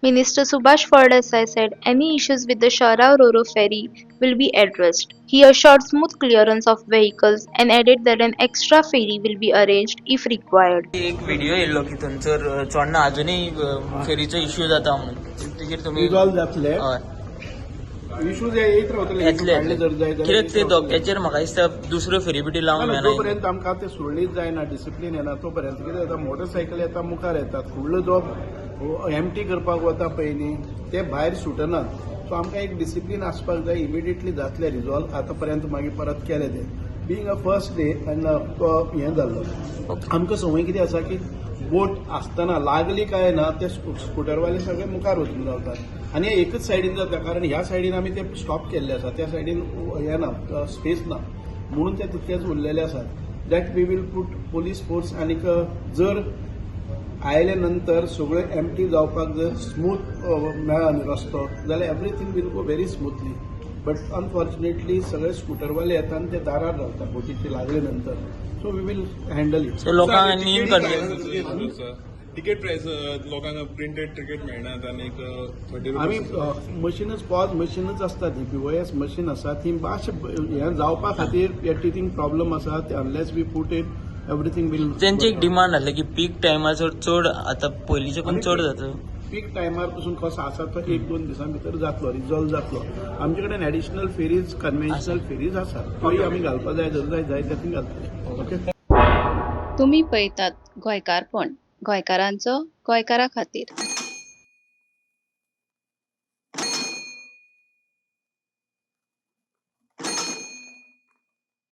Minister Subhash Phaldesai said any issues with the Chorao Roro ferry will be addressed. He assured smooth clearance of vehicles and added that an extra ferry will be arranged if required. एक video येयल्लो की थंयसर चोडणा अजुनूय फेरीचो issue जाता म्हणून, तेजेर तुमी? रिजॉल्व जातले. हय. इश्यूज हे येयत रावतले. येतले. काडले जर जाय जाल्यार कित्याक ते येयत रावतले. धोक्याचेर म्हाका दिसता दुसऱ्यो फेरी बिटी लावंक ना, मेळना. जोपर्यंत आमकां ते सुरळीत जायना, डिसिप्लीन येना तोपर्यंत कितें जाता, मोटरसायकल येता, मुखार येतात, फुडलो जो एमटी करपाक वता पयलीं ते भायर सुटनात. सो आमकां एक डिसिप्लीन आसपाक जाय. इमिडिएटली जातले रिजॉल्व. आतां पर्यंत मागीर परत केले ते बींग अ फर्स्ट डे आनी हें जाल्लो. आमकां संवय कितें आसा की बोट आसतना लागली काय ना ते स्कुटरवाले सगळे मुखार वचून रावतात आनी हे एकच सायडीन जाता, कारण ह्या सायडीन आमी ते स्टॉप केल्ले आसा, त्या सायडीन हें ना, स्पेस ना म्हणून ते तितकेच उरलेले आसात. That we will put police force आनीक जर आयले नंतर सगळें एमटी जावपाक जर स्मूथ मेळ्ळा न्ही रस्तो जाल्यार everything will go very smoothly, but unfortunately सगळे स्कुटरवाले येता आनी ते दारार रावता बोटीचे लागले नंतर, so we will handle it. So लोकांक आनी इनकन्विनियन्स. तिकेट प्रायस लोकांक प्रिंटेड तिकेट मेळनात आनी एक 30 आमी रुपीज. मशीनच, पॉज मशीनच आसता ती, पीओएस मशीन आसा ती. मातशें हें जावपा खातीर हे टिथींग प्रॉब्लम आसा ते. Unless we put it, everything will तेंची एक डिमांड आसली की पीक टायमार चड आतां पयलींचे करून चड जाता. पीक टायमार पसून कसो आसा तो एक दोन दिसां भितर जातलो, रिजॉल्व जातलो. आमचे कडेन एडिशनल फेरीज, कन्व्हेन्शनल फेरीज आसात, त्योय आमी घालपा जाय. जर जाय जाय ते घालतले, ओके. तुमी पळयतात गोंयकारपण, गोंयकारांचो, गोंयकारा खातीर.